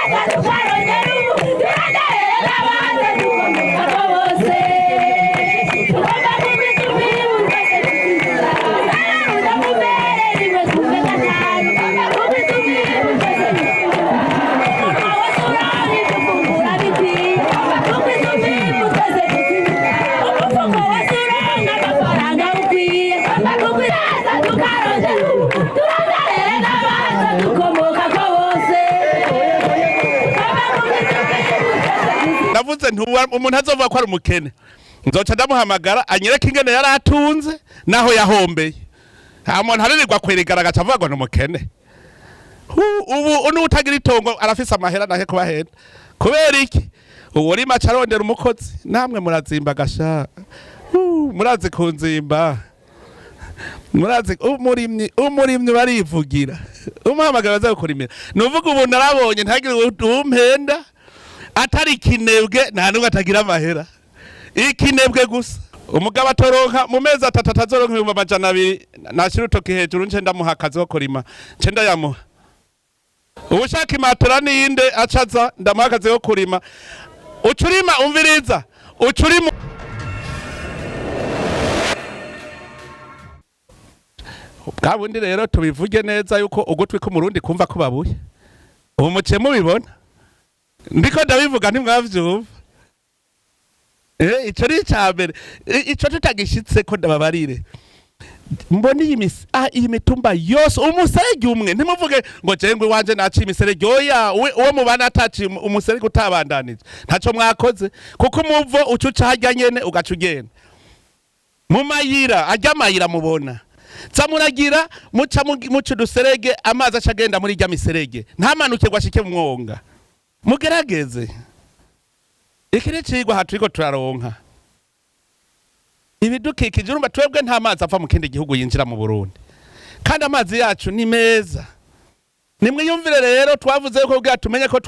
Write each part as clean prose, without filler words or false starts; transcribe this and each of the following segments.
Tukarondera ubu turandarere n'abaze dukomoka bose tugomba kugwiza umwimbu twese tuzimbura umusaruro kumere rimwe kumwe gatanu tugomba kugwiza umwimbu twese tuzimbura umufuko wose uronka ibyo ufungura bikwiye tugomba kugwiza umwimbu twese tuzimbura umufuko wose uronka amafaranga ukwiye tugomba kugwiza tukarondera ubu turandarere n'abaze dukomoka ko bose tugomba kugwiza umwimbu twese tuzimbura. Navuze nti umuntu azovuga ko ari umukene, nzoca ndamuhamagara anyereke ingene yari atunze naho yahombeye. Nta muntu aririrwa kweregara agaca avuga ngo ni umukene. Ubu n'utagira itongo arafise amahera nahe kubahenda. Kubera iki? Ubu urima aca arondera umukozi. Namwe murazimba gasha. Murazi kunzimba, murazi umurimyi. Umurimyi barivugira, umuhamagara baza kukurimira. Nuvuga ubu narabonye ntagire umpenda, atari ikinebwe, nta n'umwe atagira amahera. Ikinebwe gusa. Umugabo atoronka mu mezi 3 atazoronka 200,000, nashyira urutoki hejuru nce ndamuha akazi ko kurima, nce ndayamuha. Ubushaka imatera ninde acaza ndamuha akazi ko kurima. Ucurima, umviriza, ucurima. Bwa bundi rero tubivuge neza yuko ugutwi k'Umurundi kumva ko babuye. Ubu muciye mubibona, ndiko ndabivuga ntimwavyumva. Ico ni icambere. Ico tutagishitse ko ndababarire. Mbona iyi iyi mitumba yose umuserege umwe, ntimuvuge ngo jengwe iwanje naciye imiserege. Oya, uwo mubana ataciye umuserege utabandanije, ntaco mwakoze, kuko umuvo uca uca harya nyene ugaca ugenda mu mayira. Arya mayira mubona za muragira muca muca uduserege, amazi aca agenda muri irya miserege, ntamanuke ngo ashike mu mwonga. Mugerageze. Iki ni icigwa aha turiko turaronka ibidukikije. Urumva twebwe nta mazi ava mu kindi gihugu yinjira mu Burundi, kandi amazi yacu ni meza. Nimwiyumvire rero, twavuze yuko kugira tumenye ko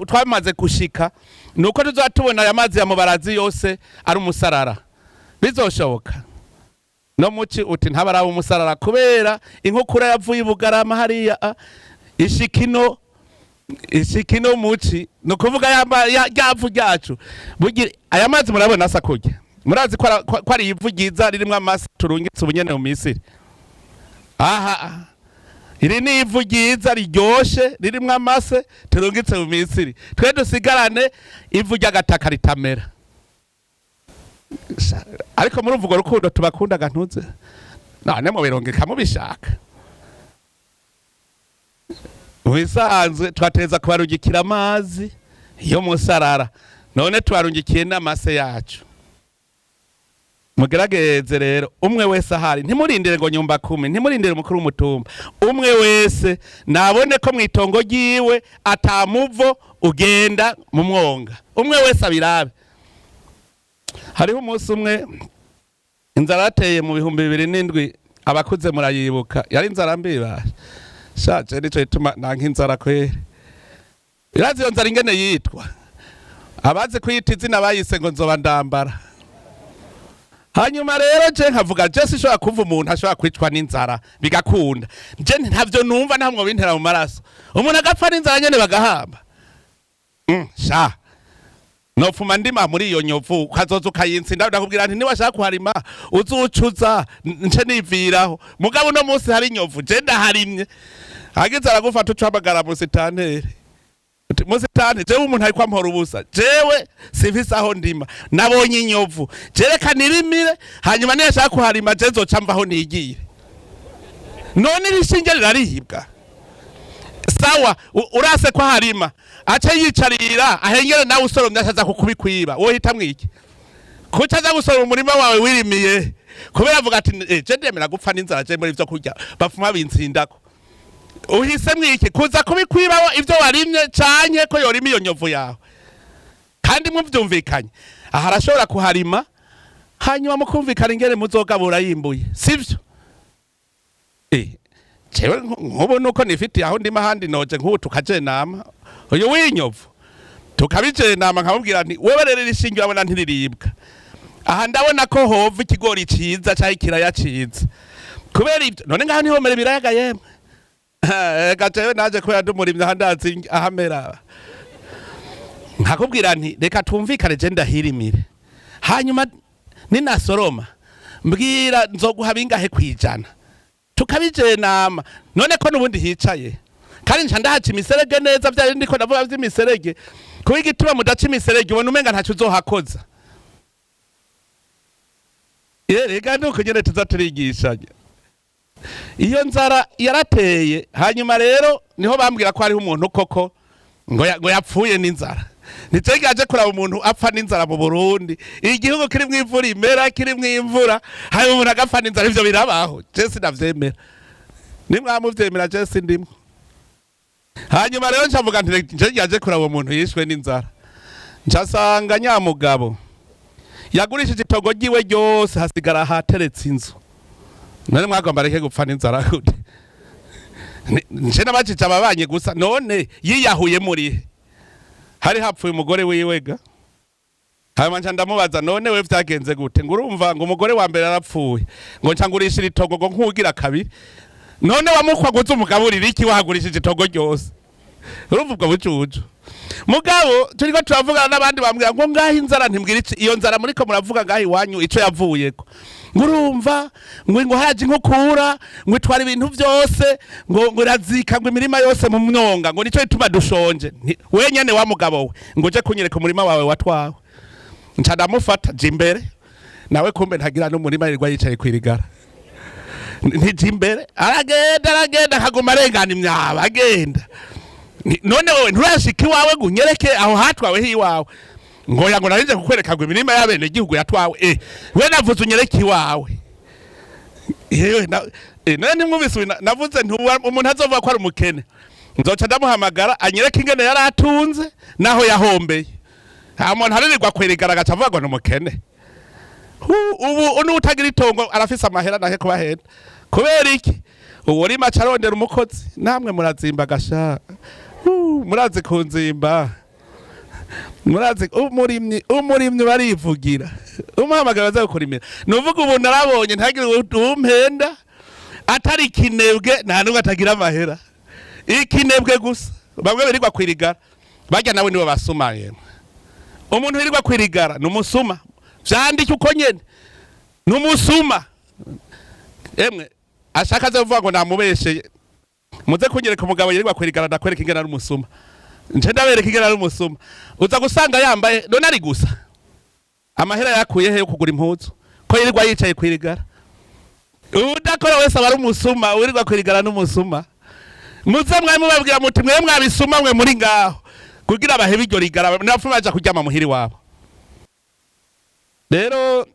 twamaze gushika nuko tuzoba tubona aya mazi ya Mubarazi yose ari umusarara. Bizoshoboka no muci uti ntabaraba umusarara, kubera inkukura yavuye i Bugarama hariya, ishikino ishikino muci, ni ukuvuga rya vu ryacu. Bugira aya mazi murabona asa kurya, murazi ko ari ivu ryiza ririmwo amase turungitse ubunyene mu Misiri. Aha iri ni ivu ryiza riryoshe ririmwo amase turungitse mu Misiri, twe dusigarane ivu ry'agataka ritamera. Ariko murumva urwo rukundo tubakundaga, ntuze none mubirungika mubishaka. Mu bisanzwe twateza kubarungikira amazi yo musarara, none tubarungikiye n'amase yacu. Mugerageze rero umwe wese ahari, ntimurindire ngo nyumba kumi, ntimurindire umukuru w'umutumba. Umwe wese nabone ko mw'itongo ryiwe atamuvo ugenda mu mwonga, umwe wese abirabe. Hariho umunsi umwe inzara yateye mu 2007, abakuze murayibuka, yari inzara mbi shaje, nico gituma nanka inzara kweri. Irazi iyo nzara ingene yitwa? Abazi kuyita izina bayise ngo nzoba ndambara. Hanyuma rero je nkavuga, je sinshobora kumva umuntu ashobora kwicwa n'inzara bigakunda. Je ntavyo numva, ntamwo bintera mu maraso, umuntu agapfa n'inzara nyene bagahamba. Sha nopfuma ndima muri iyo nyovu, ukazoza ukayintsinda. Ndakubwira nti niwashaka kuharima uzucuza nce niviraho. Mugabo uno munsi hari inyovu, je ndaharimye. Hagize aragufata, ucahamagara musitanteri. Uti, musitanteri, jewe umuntu ariko ampora ubusa, jewe simfise aho ndima, nabonye inyovu, je reka nirimire, hanyuma niyashaka kuharima je nzoca mvaho nigire. None iri shinge riraribwa? Sawa, urase ko harima, ace yicarira ahengere, nawe usoromye acaza kukubikwiba. Wohitamwo iki? Kuki aza gusoroma umurima wawe wirimiye? Kubera avuga ati je ndemera gupfa n'inzara, je muri ivyo kurya bapfuma bintsindako. Uhisemwo iki? Kuza kubikwiba ivyo warimye, canke ko yorima iyo nyovu yawe? Kandi muvyumvikanye, aha arashobora kuharima, hanyuma mukumvikana ingene muzogabura yimbuye, sivyo? Jewe nk'ubu nuko nifitiye aho ndima, ahandi noje nk'ubu tukajenama uyu w'inyovu, tukabijenama, nkamubwira nti wewe rero iri shinge urabona ntiriribwa aha, ndabona ko hova ikigori ciza canke ikiraya ciza. Kubera ivyo none ngaho ntihomera ibiraya ga yemwe? Ega jewe naje kubera ndi umurimyi, aha ndazi ahamera. Nkakubwira nti reka twumvikane, je ndahirimire, hanyuma ninasoroma mbwira nzoguha bingahe kwijana, tukabijenama. None ko nubundi hicaye kandi nca ndahaca imiserege neza, vya bindi ko ndavuga vy'imiserege. Kuba igituma mudaca imiserege, ubona umenga ntaco uzohakoza. Rega nuko nyene tuza turigishanya. Iyo nzara yarateye. Hanyuma rero niho bambwira ko hariho umuntu koko ngo yapfuye n'inzara. Nicyo aje kuraba umuntu apfa n'inzara mu Burundi, igihugu kirimwo imvura imera, kirimwo imvura, hanyuma umuntu agapfa n'inzara. Ivyo birabaho? Je sinavyemera, nimwamuvyemera je sindimwo. Hanyuma rero ncavuga nti nje yaje kuraba umuntu yishwe n'inzara, ncasanga nyamugabo yagurishije itongo ryiwe ryose, hasigara hateretse inzu. None mwagomba areke gupfa n'inzara gute? Nje nabajije ababanye gusa, none yiyahuye murihe? Hari hapfuye umugore wiwe ga. Hanyuma nca ndamubaza, none we vyagenze gute? Ngo urumva, ngo umugore wa mbere arapfuye, ngo nca ngurishira itongo ngo nkugira kabiri. None wamukwa guza umugaburira iki wahagurishije itongo ryose? Urumva ubwo bucucu? Mugabo turiko turavugana n'abandi, bambwira ngo ngaho inzara, ntimbwira iki iyo nzara muriko muravuga ngaho iwanyu ico yavuyeko. Ngo urumva, ngo haraje inkukura, ngo itwara ibintu vyose, ngo irazika ngo imirima yose mu mwonga, ngo nico gituma dushonje. We nyene wa mugabo we, ngo uje kunyereka umurima wawe watwawe. Nca ndamufata, je imbere nawe, kumbe ntagira n'umurima, yirirwa yicaye kwirigara. Ntije imbere, aragenda, aragenda, akaguma arengana imyaba agenda. None wewe nturashika iwawe ngo unyereke aho hatwawe hiwawe? Ngo ya, ngo narinje kukwereka ngo imirima y'abene gihugu yatwawe. We navuze unyereke iwawe. Yewe na none nimwumvise uyu navuze nti umuntu azovuga ko ari umukene, nzoca ndamuhamagara anyereke ingene yari atunze naho yahombeye. Nta muntu aririrwa kwerigara agaca avuga ngo ni umukene. Ubu n'utagira itongo arafise amahera nahe kubahenda. Kubera iki? Uwo rima aca arondera umukozi. Namwe murazimba gasha. Murazi kunzimba, murazi umurimyi barivugira, umuhamagara baza kukurimira. Nuvuga ubu narabonye ntagire umpenda, atari ikinebwe nta nubwo atagira amahera, ikinebwe gusa. Bamwe birirwa kwirigara barya nawe nibo basuma. Yemwe, umuntu wirirwa kwirigara ni umusuma, vyandike uko nyene, ni umusuma. Emwe, ashaka aze kuvuga ngo namubesheye, muze kunyereka umugabo yirirwa kwirigara, ndakwereka ingene ari umusuma. Nje ndabereka ingene ari umusuma. Uza gusanga yambaye, none ari gusa amahera yakuye he yo kugura impuzu ko yirirwa yicaye kwirigara? Udakora wese aba ari umusuma, wirirwa kwirigara n'umusuma. Muze mwari mubabwira muti mwe mwabisuma mwe muri ngaho, kugira bahebe iryo rigara, napfa baja kuryama muhiri wabo. Rero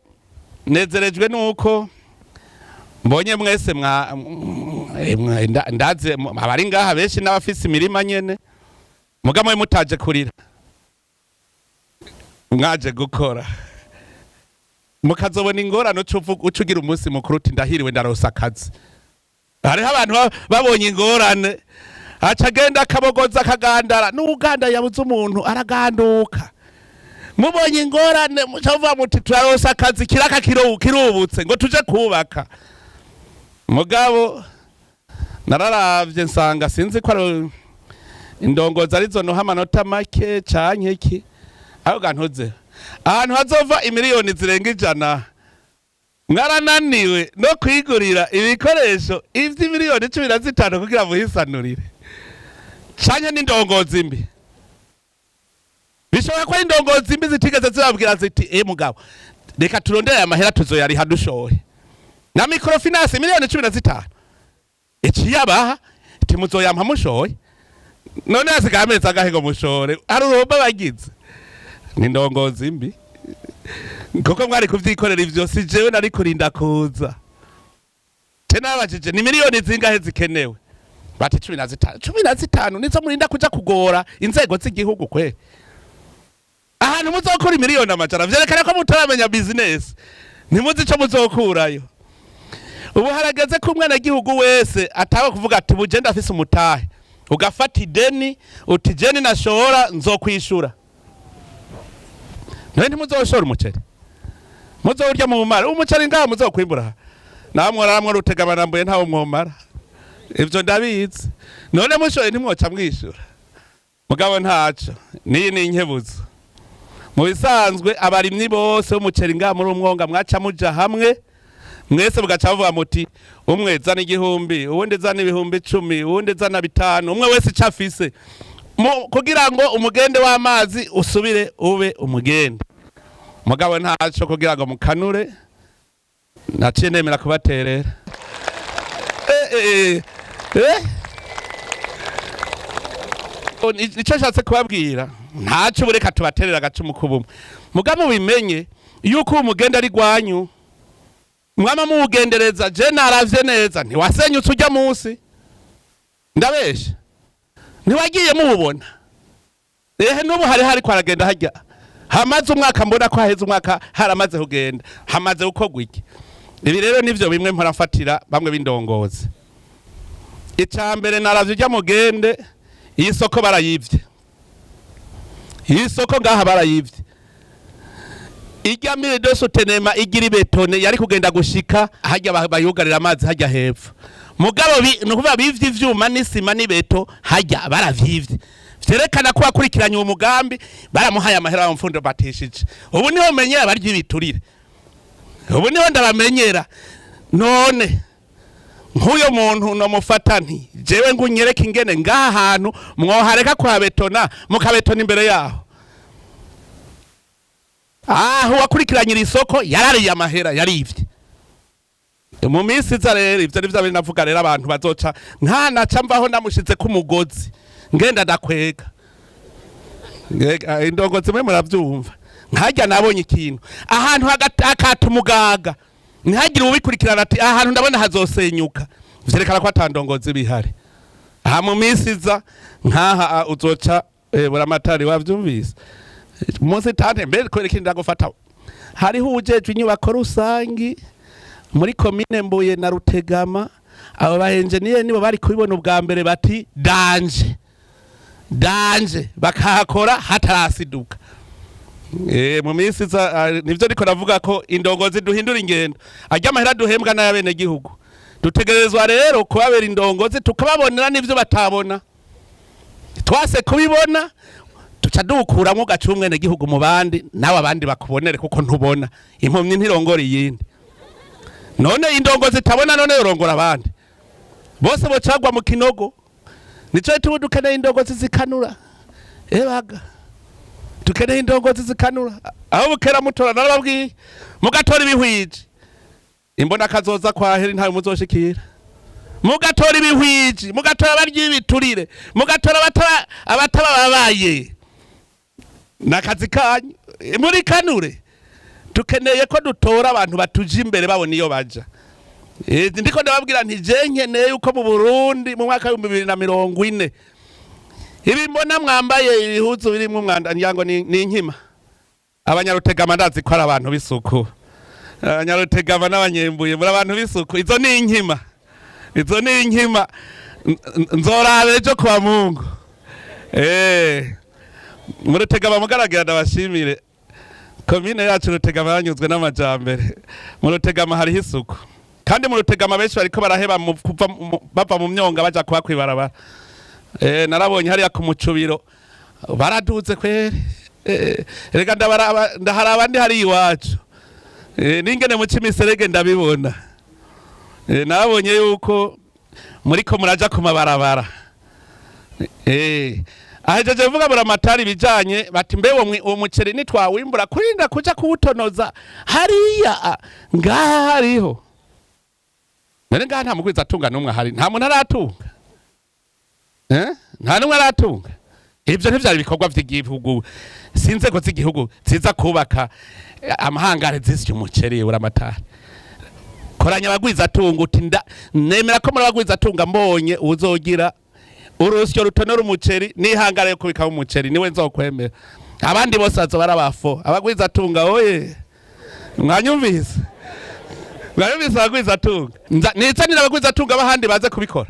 nezerejwe nuko mbonye mwese ndaze abari ngaha benshi n'abafise imirima nyene. Muga mwe mutaje kurira, mwaje gukora, mukazobona ingorane uca ugira umunsi mukuru uti ndahiriwe, ndaronsa akazi. Hariho abantu babonye ingorane aca agenda akabogoza akagandara, n'uganda yabuze umuntu araganduka. Mubonye ingorane muca muvuga muti turaronsa akazi, kiraka kirubutse ngo tuje kubaka. Mugabo nararavye nsanga sinzi ko ari indongozi arizo noha amanota make canke iki, aho gantuze ahantu hazova imiliyoni zirenga 100, mwarananiwe no kwigurira ibikoresho ivy'imiliyoni 15 kugira muhisanurire. Canke n'indongozi mbi? Bishobora ko ari indongozi mbi zitigeze zibabwira ziti mugabo reka turondere aya mahera, tuzoyariha dushoye na microfinance. Miliyoni 15 ikiyabaha iti muzoyampa mushoye, none hasigaye amezi angahe ngo mushore? Hari uruhombo bagize. Ni indongozi mbi, kuko mwari kuvyikorera ivyo, si jewe nari kurinda kuza. Je nabajije ni miliyoni zingahe zikenewe, bati 15. 15 nizo murinda kuja kugora inzego z'igihugu kwe? Ahantu muzokura miliyoni 100 vyerekana ko mutaramenya business, ntimuzi ico muzokurayo. Ubu harageze ko umwenegihugu wese ataba kuvuga ati buje ndafise umutahe, ugafata ideni uti jeni nashora nzokwishura. None ntimuzoshora umuceri muzowurya mu mumara umuceri ngaho muzokwimbura? Namwe namwe rutegama ntawo mwomara, ivyo ndabizi. None mushoye ntimwoca mwishura? Mugabo ntaco. Niyi ni inkebuzo. Mu bisanzwe abarimyi bose b'umuceri ngaha muri umwonga mwaca muja hamwe mwese, mugaca muvuga muti: umwe zana 1000, uwundi zana 10.000, uwundi zana 5, umwe wese ico afise, kugira ngo umugende w'amazi usubire ube umugende. Mugabo ntaco, kugira ngo mukanure, naciye nemera kubaterera. Eh, eh, eh. Nico nshatse kubabwira, ntaco, bureka tubaterera agacumu k'ubumwe. Mugabo mubimenye yuko uwo mugende ari gwanyu, mwama muwugendereza. Je naravye neza, ntiwasenyutse ujya munsi, ndabesha? Ntiwagiye muwubona? Ehe, n'ubu hari hariko haragenda hajya, hamaze umwaka, mbona ko haheze umwaka haramaze kugenda, hamaze gukorwa iki. Ibi rero nivyo bimwe mpora bamwe b'indongozi. Icya mbere, naravye ujya mugende, iyi soko barayivye, iyi soko ngaha barayivye. Ijya mur de soutènement igira ibetone yari kugenda gushika hajya bayugarira amazi hajya hepfo. Mugabo ni ukuvuga bivye ivyuma n'isima n'ibeto hajya, baravyivye. Vyerekana ko wakurikiranye uwo mugambi baramuhaye amahera, bamfundo batishije. Ubu niho menyera barya ibiturire, ubu niho ndabamenyera. None nk'uyo muntu nomufata nti: jewe ngo unyereke ingene ngaha hantu mwohareka kuhabetona, mukabetona imbere yaho. Aho wakurikiranye iri soko yarariye amahera, yarivye. Mu minsi iza rero, ivyo nivyo biri navuga rero, abantu bazoca nkanaca mvaho namushize ku mugozi, ngenda ndakwega. Indongo zimwe muravyumva, nkajya nabonye ikintu ahantu hagati akata umugaga, ntihagire ubikurikirana ati: ahantu ndabona hazosenyuka. Vyerekana ko atandongozi bihari aha. Mu minsi iza nkaha uzoca buramatari wavyumvise munsi tante mbere kubera ikindi ndagufata. Hariho uwujejwe inyubako rusangi muri komine Mbuye na Rutegama. Abo ba enjeniyeri nibo bari kubibona ubwa mbere, bati: danger, danger, bakahakora hatarasiduka. Mu minsi iza nivyo ndiko navuga ko indongozi duhindura ingendo. Arya amahera duhembwa n'ayabenegihugu, dutegerezwa rero kubabera indongozi, tukababonera n'ivyo batabona. Twase kubibona, tuca dukuramwo gaca umwenegihugu mu bandi, nawe abandi bakubonere, kuko ntubona. Impumyi ntirongora iyindi. None indongozi itabona, none yorongora abandi bose bocagwa mu kinogo. Nico gituma dukeneye indongozi zikanura. Ebaga, dukeneye indongozi zikanura. Aho bukera mutora, narababwiye, mugatora ibihwije, imbona kazoza kwa heri ntawe muzoshikira. Mugatora ibihwiji, mugatora abarya ibiturire, mugatora abataba babaye nakazi kanyu muri kanure. Dukeneye ko dutora abantu batuje imbere, babona iyo baja. Ndiko ndababwira nti je nkeneye yuko mu Burundi mu mwaka w'2040, ibi mbona mwambaye ibihuzu birimwo umwanda, ngira ngo ni inkima. Abanyarutegama ndazi ko ari abantu b'isuku. Abanyarutegama n'abanyembuye muri abantu b'isuku. Izo ni inkima, izo ni inkima. Nzoraba ejo kwa Mungu. Mu Rutegama mugaragara, ndabashimire. Komine yacu Rutegama yanyuzwe n'amajambere. Mu Rutegama hariho isuku, kandi mu Rutegama benshi bariko baraheba kuva bava mu myonga baja kuba kwibarabara. Narabonye hariya ku mucubiro baraduze kweri. Reka ndabaraba, ndaharaba ndi hari iwacu. N'ingene muca imiserege ndabibona. Nabonye yuko muriko muraja ku mabarabara. Ahejeje vuga buramatari bijanye, bati: mbe uwo muceri nitwawimbura, kurinda kuja kuwutonoza hariya ngaha hariho? None ngaha nta mugwiza atunga n'umwe ahari? Nta muntu aratunga, eh? Nta n'umwe aratunga. Ivyo ntivyari ibikorwa vy'igihugu, si inzego z'igihugu ziza kubaka amahangare zisya umuceri. Buramatari, koranya abagwiza atunga, uti: nemera ko muri abagwiza atunga, mbonye uzogira urusyo rutonora umuceri n'ihangare yo kubikamo umuceri, niwe nzokwemera. Abandi bose bazoba ari abafo. Abagwiza atunga oye! Mwanyumvise? Mwanyumvise abagwiza atunga? Nizanire abagwiza atunga b'ahandi baze kubikora.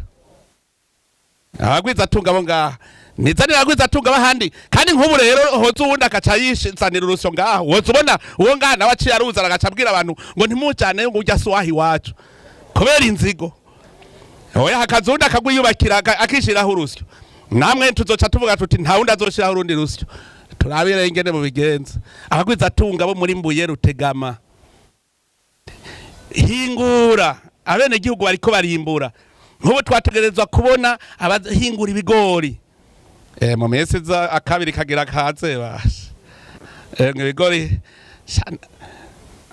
Abagwiza atunga bo ngaha, nizanire abagwiza atunga b'ahandi. Kandi nk'ubu rero hoza uwundi akaca yishizanira urusyo ngaha, woza ubona uwo ngaha nawe aciye aruzana, agaca abwira abantu ngo: ntimujane, ngo ujya si uwaha iwacu, kubera inzigo. Oya, hakaza uwundi akagwiyubakira, akishiraho urusyo. Namwe tuzoca tuvuga tuti nta wundi azoshiraho urundi rusyo, turabire ingene mubigenza. Abagwizatunga bo muri Mbuye, Rutegama, hingura, abenegihugu bariko barimbura. Nk'ubu twategerezwa kubona abahingura ibigori mu minsi iza akabiri kagira kaze basha. Ngo ibigori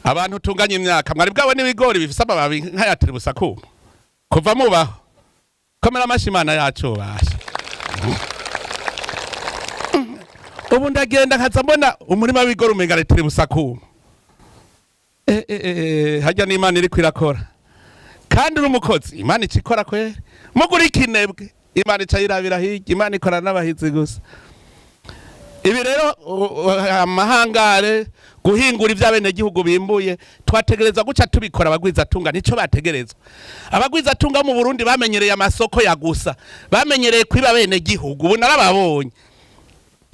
abantu tunganya imyaka, mwari bwabona ibigori bifise amababi nk'aya tiribusakumu kuva mubaho? Komera amashi Imana yacu basha. Ubu ndagenda nkaza mbona umurima w'ibigori umenga ni tiribusakumu. Harya n'Imana iriko irakora kandi uri umukozi. Imana ica ikora kweri, mugura ikinebwe, Imana ica yirabira hirya. Imana ikora n'abahizi gusa. Ibi rero amahangare guhingura ibyo abenegihugu bimbuye, twategerezwa guca tubikora. Abagwizatunga nico bategerezwa. Abagwizatunga mu Burundi bamenyereye amasoko ya gusa, bamenyereye kwiba abenegihugu. Ubu narababonye.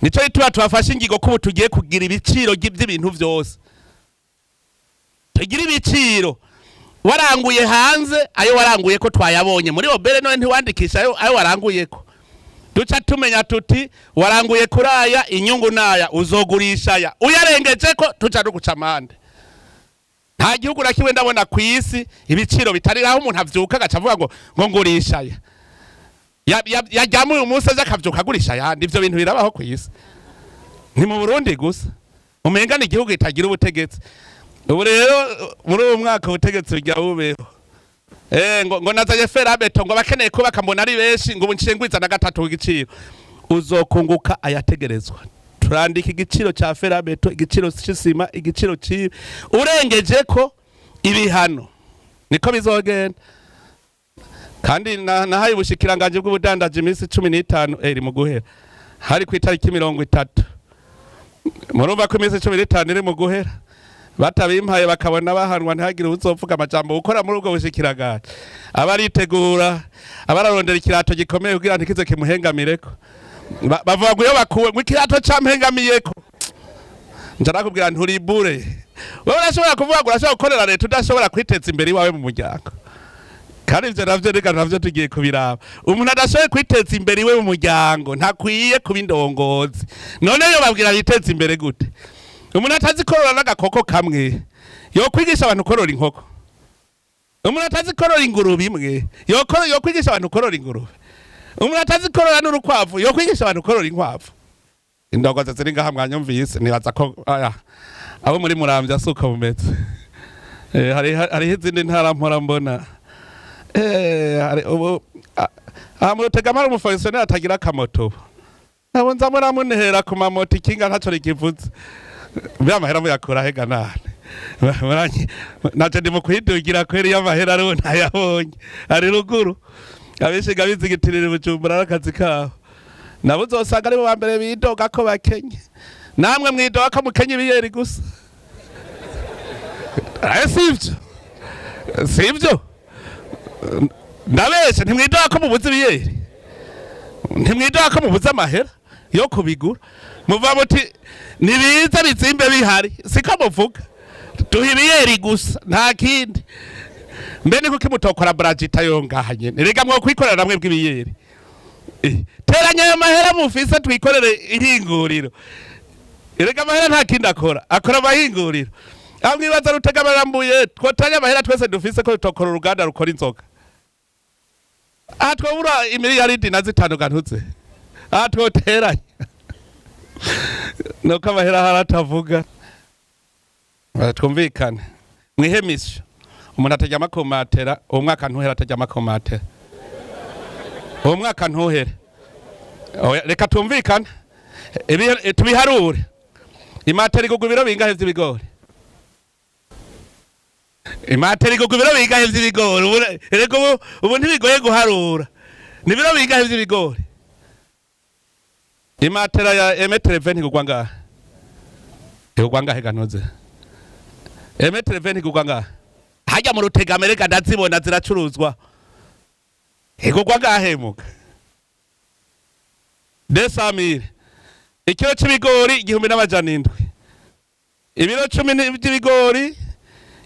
Nico gituma tubafashe ingingo ko ubu tugiye kugira ibiciro by'ibintu vyose. Tugira ibiciro, waranguye hanze, ayo waranguye ko twayabonye muri OBR. None ntiwandikisha ayo waranguye ko duca tumenya tuti waranguye kuraya, inyungu naya, uzogurisha aya. Uyarengeje ko tuca duguca amande. Nta gihugu na kimwe ndabona ku isi ibiciro bitari aho umuntu avyuka agaca avuga ngo ngurisha aya. Yaryama uyu munsi, aje akavyuka agurisha ayandi. Ivyo bintu birabaho ku isi? Ni mu Burundi gusa. Umenga ni igihugu kitagira ubutegetsi. Ubu rero muri uyu mwaka ubutegetsi bugira bubeho. Ngo nazanye fer à béton, ngo bakeneye kubaka mbona ari benshi, ngo ubu nciye ngwiza na gatatu ku giciro. Uzokunguka ayategerezwa. Turandika igiciro ca fer à béton, igiciro c'isima, igiciro c'ibi. Urengeje ko, ibihano. Niko bizogenda. Kandi nahaye ubushikiranganji bw'ubudandaji iminsi 15 iri mu guhera, hari ku itariki 30. Murumva ko iminsi 15 iri mu guhera, batabimpaye bakabona bahanwa, ntihagire uzovuga amajambo. Gukora muri ubwo bushikiranganje, aba aritegura, aba ararondera ikirato gikomeye kugira ntikize kimuhengamireko. Bavuga ngo iyo bakuwe ngo ikirato campengamiyeko, nja nakubwira nturibure. Wewe urashobora kuvuga ngo urashobora gukorera leta, udashobora kwiteza imbere iwawe mu muryango. Kandi ivyo navyo reka navyo tugiye kubiraba. Umuntu adashoboye kwiteza imbere iwe mu muryango ntakwiye kuba indongozi. None yo babwira biteza imbere gute? Umuntu atazi korora n'agakoko kamwe yokwigisha abantu korora inkoko? Umuntu atazi korora ingurube imwe yokwigisha abantu korora ingurube? Umuntu atazi korora n'urukwavu yokwigisha abantu korora inkwavu? Indongozi ziri ngaha mwanyumvise, nibaza ko aya abo muri Muramvya suko mumeze. Hariho izindi ntara mpora mbona. Hari ubu aha mu Rutegama hari umufonctionnaire atagira akamoto. Ubu nabo nza muramunehera ku mamoto, ikinga ntaco rikivuze. Mbe amahera muyakura hega nane? Naje ndi mu kwidugira kweri, y'amahera ariwo ntayabonye, ari ruguru. Abishinga bizigitirira Bujumbura n'akazi kabo, nabo uzosanga aribo ba mbere bidoga ko bakenye. Namwe mwidoga ko mukenye ibiyeri gusa. Sivyo? Sivyo? Ndabeshe? Ntimwidoga ko mubuze ibiyeri? Ntimwidoga ko mubuze amahera yo kubigura? Muvuga muti nibiza bizimbe bihari, siko muvuga? Duha ibiyeri gusa, nta kindi. Mbe ni kuki mutokora brajita yo ngaha nyene? Rega mwokwikorera namwe bw'ibiyeri. Teranya ayo mahera mufise, twikorere ihinguriro. Erega amahera nta kindi akora, akora amahinguriro. Aho mwibaza Rutega barambuye, twotanya amahera twese dufise ko tutokora uruganda rukora inzoga? Aha twobura imiliyaridi na zitanu gantuze aha twoteranya. Nuko amahera ahari atavuga. Twumvikane, mwihe mission. Umuntu ataryama ku matera uwo mwaka ntuhere, ataryama ku matera uwo mwaka ntuhere. Oya, reka tumvikane. Tubiharure. Imatera igugwa ibiro bingahe vy'ibigori? Imatera igugwa ibiro bingahe vy'ibigori? Erega ubu ntibigoye guharura. Ni ibiro bingahe vy'ibigori? Imatera ya un mètre vingt igugwa ngahe? Igugwa ngahe ganoze? Un mètre vingt igugwa ngahe? Hajya mu Rutegama reka ndazibona ziracuruzwa. Igugwa ngahe muga? 200 000. Ikiro c'ibigori 1700. Ibiro 10 vy'ibigori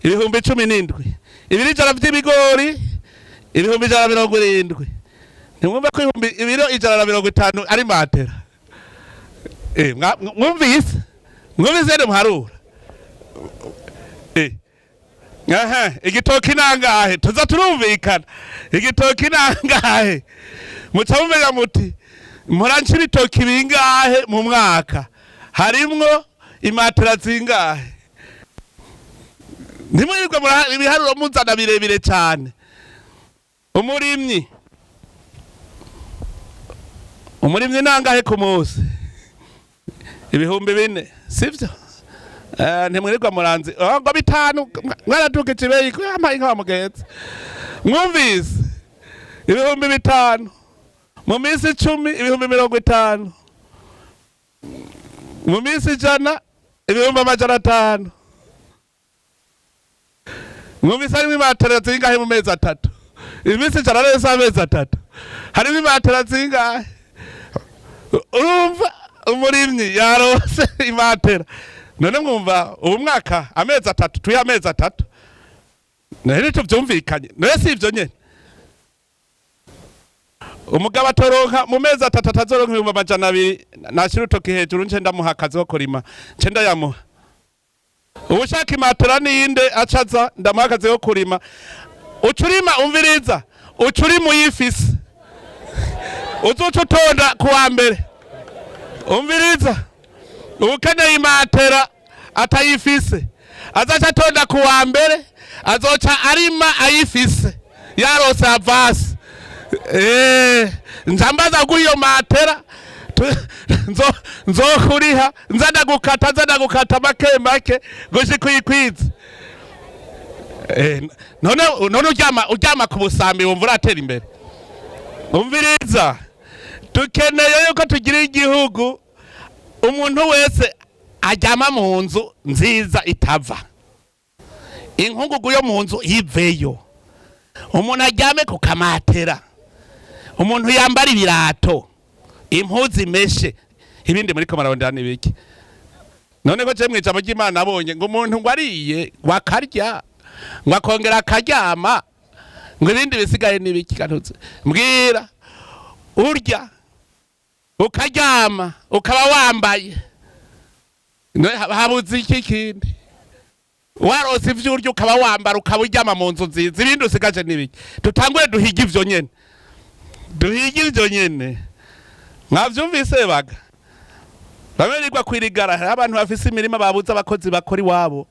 17,000. Ibiro 100 vy'ibigori 170,000. Ntimwumva ko ibihumbi ibiro 150 ari matera? Mwumvise, mwumvise ne muharura. Aha, igitoki nangahe? Tuza turumvikana. Igitoki nangahe? Muca mumenya muti mpora nca ibitoki bingahe mu mwaka, harimwo imatera zingahe? Ntimwirirwe ibiharuro muzana birebire cyane. Umurimyi nangahe ku munsi? 4000, sivyo? Ntimwirirwa muranzi. Oh, ngo 5 mwaradukije ibeyi amaye inka wa mugenzi. Mwumvise, 5000 mu minsi 10, 50,000 mu minsi 100, 500,000. Mwumvise harimo imatera zingahe mu mezi 3? Iminsi 100 rero si amezi 3, harimo imatera zingahe? Urumva umurimyi yarose imatera. None mwumva ubu mwaka amezi 3, tuye amezi 3, none tuvyumvikanye? None si ivyo nyene? Umugabo atoronka mu mezi 3, atazoronka 200,000, nashira urutoki hejuru nce ndamuha akazi ko kurima, nce ndayamuha. Ubushaka imatera ninde acaza ndamuha akazi ko kurima. Ucurima, umviriza, ucurima uyifise, uzoca utonda kuwa mbere. Umviriza, ukeneye imatera atayifise azaca atonda kuwa mbere, azoca arima ayifise, yarose avance. Nzambaza guha iyo matera, nzokuriha, nza ndagukata, nza ndagukata make make gushika uyikwize. None uryama ku busambi, wumva uratera imbere? Umviriza, dukeneye yuko tugira igihugu umuntu wese aryama mu nzu nziza itava inkungugu yo mu nzu iveyo, umuntu aryame ku kamatera, umuntu yambara ibirato, impuzu imeshe. Ibindi muri ko mararondera n'ibiki? None ko je mw'ijambo ry'Imana abonye ngo umuntu ngo ariye, ngo akarya, ngo akongera akaryama, ngo ibindi bisigaye n'ibiki? Kantuze mbwira, urya ukaryama ukaba wambaye, none habuze iki kindi? Warose ivyo urya, ukaba wambara, ukaba uryama mu nzu nziza, ibindi usigaje n'ibiki? Tutangure duhige ivyo nyene, duhige ivyo nyene. Mwavyumvise baga? Bamwe birirwa kwirigara. Hariho abantu bafise imirima babuze abakozi bakora iwabo.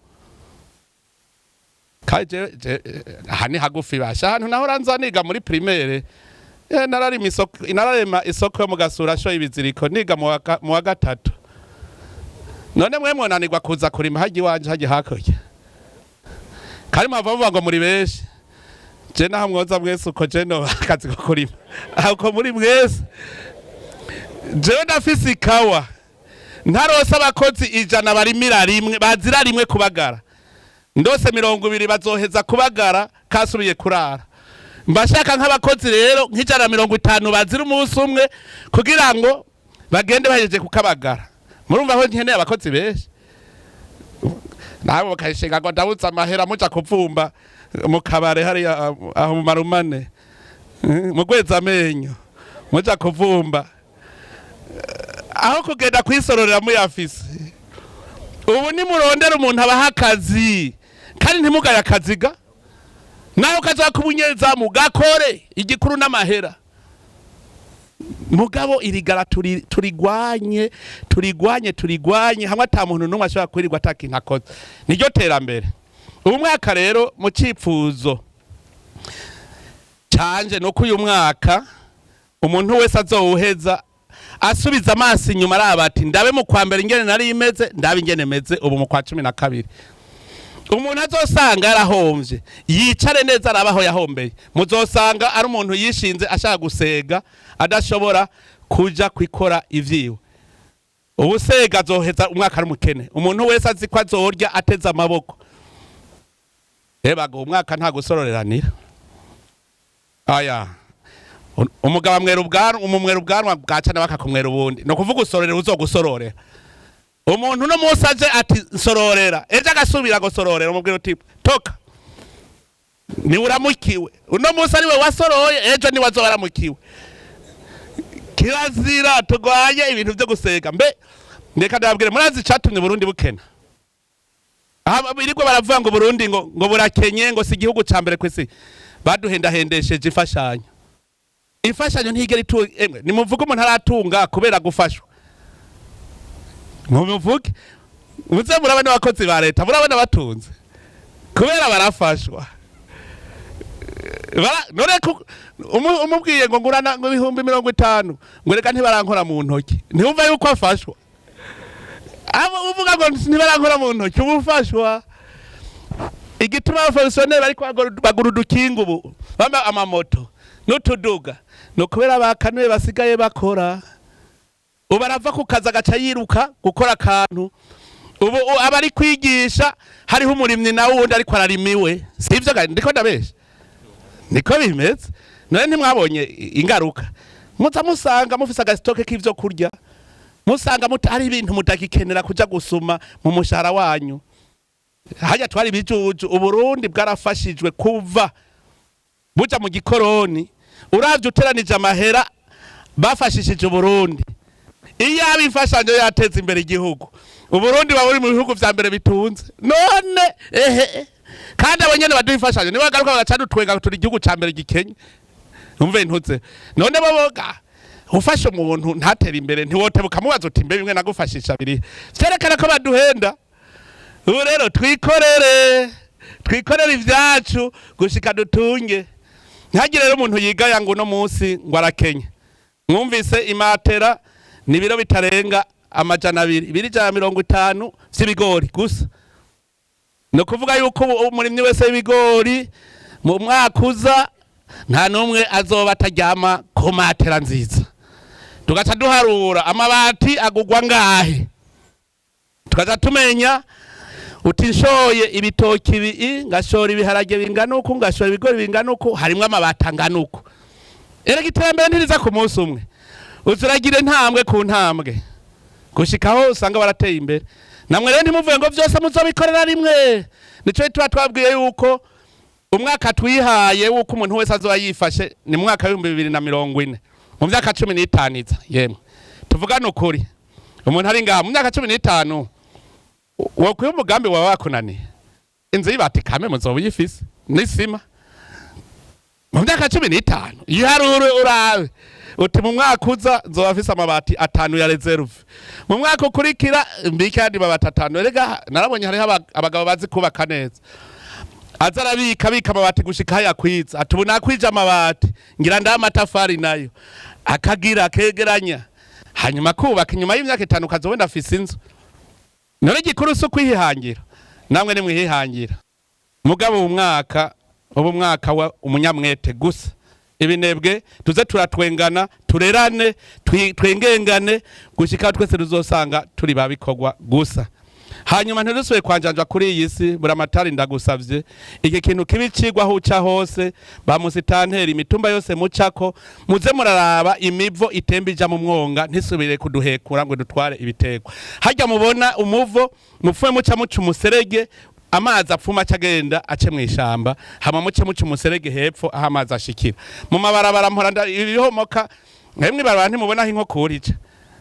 Kandi aha ni hagufi basha ahantu naho nza niga muri primaire. Nararima isoko, nararema isoko yo mu Gasura sho ibiziriko, niga mu wa gatatu. None mwe mwonanirwa kuza kurima hajya iwanje, hajya hakurya? Kandi mwava muvuga ngo muri benshi. Je naho mwoza mwese uko, je no akazi ko kurima uko muri mwese. Jewe ndafise ikawa, ntarose abakozi 100 barimira rimwe, bazira rimwe kubagara, ndose 20 bazoheza kubagara kasubiye kurara. Mbashaka nk'abakozi rero nk'150 bazira umunsi umwe kugira ngo bagende bahejeje kukabagara. Murumva aho nkeneye abakozi benshi? Nabo bakayishinga ngo ndabuze amahera, muja kuvumba mu kabare hariya aho mu marumane, mugweza amenyo, muja kuvumba aho kugenda kwisororera muyafise. Ubu nimurondera umuntu abaha akazi, kandi ntimugaye akazi ga naho kaza kuba umunyezamu, gakore, igikuru n'amahera. Mugabo irigara turigwanye, turigwanye, turigwanye hamwe ata muntu n'umwe ashobora kwirirwa atakintu akoze. Niryo terambere. Ubu mwaka rero, mu cipfuzo canje, nuko uyu mwaka umuntu wese azowuheza asubiza amaso inyuma, araba ati: "Ndabe mu kwa mbere ingene nari imeze, ndabe ingene meze ubu mu kwa 12." Umuntu azosanga yarahomvye yicare neza araba aho yahombeye. Muzosanga ari umuntu yishinze ashaka gusega, adashobora kuja kwikora ivyiwe. Ubusega azoheza umwaka ari umukene. Umuntu wese azi ko azorya ateze amaboko, ebaga umwaka nta gusororeranira aya. Umugabo amwera ubwanwa, umumwera ubwanwa, bwaca nawe akakumwera ubundi. Ni ukuvuga usororera uzogusororera. Umuntu uno munsi aje ati: "Nsororera," ejo agasubira gusororera, umubwira uti: "Toka, niwe uramukiwe." Uno munsi ariwe wasoroye, ejo niwe azoba aramukiwe. Kirazira, turwanye ibintu vyo gusega. Mbe ndeka ndababwire, murazi icatumye Burundi bukena? Aha birirwa baravuga ngo Burundi ngo burakenye, ngo si igihugu ca mbere kw'isi. Baduhendahendesheje imfashanyo. Imfashanyo ntigera itu. Emwe, nimuvuge umuntu aratunga kubera gufashwa, mubivuge. Muze murabona abakozi ba leta, murabona batunze kubera barafashwa. None umubwiye ngo ngurana ngo 50,000, ngo reka ntibarankora mu ntoki, ntiwumva yuko afashwa? Abo uvuga ngo ntibarankora mu ntoki, uba ufashwa. Igituma abafonctionnaires bariko bagura udukinga ubu, bamba amamoto n'utuduga, ni ukubera bakanuye basigaye bakora. Ubu arava ku kazi agaca yiruka gukora akantu. Ubu aba ari kwigisha, hariho umurimyi nawe wundi ariko ararima iwe. Sivyo ga? Ndiko ndabesha? Niko bimeze. None ntimwabonye ingaruka? Muza musanga mufise agastock k'ivyo kurya, musanga hari ibintu mutagikenera kuja gusuma mu mushahara wanyu. Hajya twari ibijuju. Uburundi bwarafashijwe kuva buja mu gikoroni. Uravye uteranije amahera bafashishije Uburundi, iyo aba imfashanyo yateza imbere igihugu, Uburundi buba buri mu bihugu vya mbere bitunze. None ehe, kandi abo nyene baduha imfashanyo nibagaruka bagaca dutwenga, turi igihugu ca mbere gikenye. Umve ntuze none boboga ufashe umuntu ntatere imbere, ntiwotebuka ukamubaza uti: "Mbe bimwe nagufashisha biri?" Vyerekana ko baduhenda. Ubu rero twikorere, twikorere ivyacu gushika dutunge. Ntihagire rero umuntu yigaya ngo uno munsi ngo arakenye. Mwumvise, imatera ni ibiro bitarenga 200, ibiro 150 vy'ibigori gusa. Ni ukuvuga yuko ubu umurimyi wese w'ibigori mu mwaka uza nta n'umwe azoba ataryama ku matera nziza. Tugaca duharura amabati agugwa ngahe, tugaca tumenya uti: "Nshoye ibitoki ibi, ngashora ibiharage bingana uku, ngashora ibigori bingana uku, harimwo amabati angana uku." Erega iterambere ntiriza ku munsi umwe, uzuragira intambwe ku ntambwe gushikaho usanga barateye imbere. Namwe rero ntimuvuge ngo vyose muzobikorera rimwe. Nico tuba twabwiye yuko umwaka twihaye wuko umuntu wese azoba yifashe ni mu mwaka w'2040, mu myaka 15 iza. Yemwe, tuvugane ukuri, umuntu ari ngaha mu myaka 15 wokwiha umugambi wawe wakunaniye, inzu y'ibati kame muzoba uyifise n'isima mu myaka 15. Iharure urabe uti: "Mu mwaka uza nzoba afise amabati atanu ya réserve, mu mwaka ukurikira mbike ayandi mabati atanu." Erega narabonye hariho abagabo bazi kubaka neza, aza arabika abika amabati gushika yakwiza, ati: "Ubu nakwije amabati, ngira ndaha amatafari nayo." Akagira akegeranya, hanyuma kubaka, inyuma y'imyaka 5 ukaza wenda afise inzu. None igikuru si ukwihangira? Namwe nimwihangira. Mugabo ubu mwaka, ubu mwaka wa umunyamwete gusa. Ibinebwe tuze turatwengana, turerane, twengengane gushika twese tuzosanga turi babikorwa gusa. Hanyuma ntidusubire kwanjanja kuri iyi si. Buramatari, ndagusavye, iki kintu kibi cigwa aho uca hose, ba musitanteri, imitumba yose mucako, muze muraraba imivo itemba ija mu mwonga ntisubire kuduhekura ngo dutware ibiterwa. Harya mubona umuvo, mupfume muca muca umuserege, amazi apfuma aca agenda ace mw'ishamba. Hama muce muca umuserege hepfo aho amazi ashikira. Mu mabarabara mpora ibihomoka mwemwe ibarabara, ntimubona aho inkokura ica?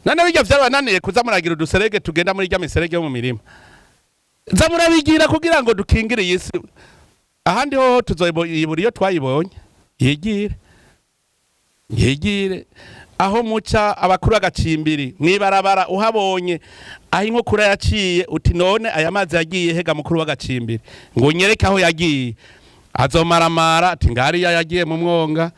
None bijya vyarabananiye kuza muragira uduserege tugenda muri rya miserege yo mu mirima? Za murabigira kugira ngo dukingire iyi si. Ahandi hoho tuzoyibura iyo twayibonye. Yigire, yigire aho muca abakuru agacimbiri mwibarabara, uhabonye aho inkukura yaciye, uti: "None aya mazi yagiye hega, mukuru w'agacimbiri?" Ngo unyereke aho yagiye. Azomaramara ati: "Ngariya yagiye mu mwonga."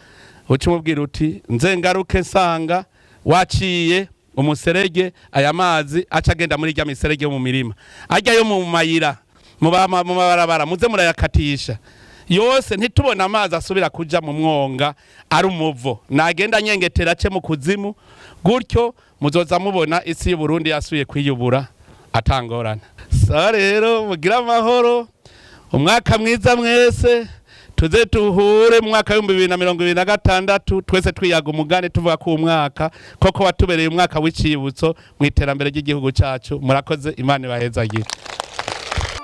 Uca umubwira uti: "Nze ngaruke nsanga waciye umuserege, aya mazi aca agenda muri rya miserege yo mu mirima, ajya yo mu mayira, mu mabarabara, muze murayakatisha yose, ntitubone amazi asubira kuja mu mwonga ari umuvo, nagenda nyengetera ace mu kuzimu." Gutyo muzoza mubona isi y'u Burundi yasubiye kwiyubura atangorana. Sawa rero, mugire amahoro, umwaka mwiza mwese. Tuze tuhure mu mwaka w'2026 twese twiyaga umugani, tuvuga ko uwo mwaka koko watubereye umwaka w'icibutso mu iterambere ry'igihugu cacu. Murakoze, Imana ibahezagire.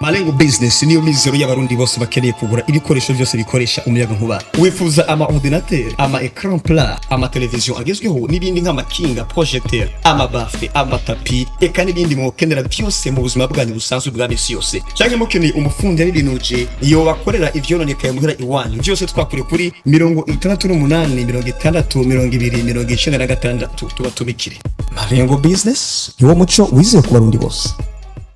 Malengo Business niyo mizero y'Abarundi bose bakeneye kugura ibikoresho byose bikoresha umuyaga nkuba. Wifuza ama ordinateur, ama écran plat, ama television agezweho n'ibindi nk'amakinga, projecteur, ama baffle, amatapi, eka n'ibindi mwokenera byose mu buzima bwanyu busanzwe bwa misi yose. Canke mukeneye umufundi yabibinuje iyo bakorera ivyononekaye muhira iwanyu, byose twakure kuri 68 60 20 96, tubatumikire. Malengo Business niwo muco wizeye ku Barundi bose.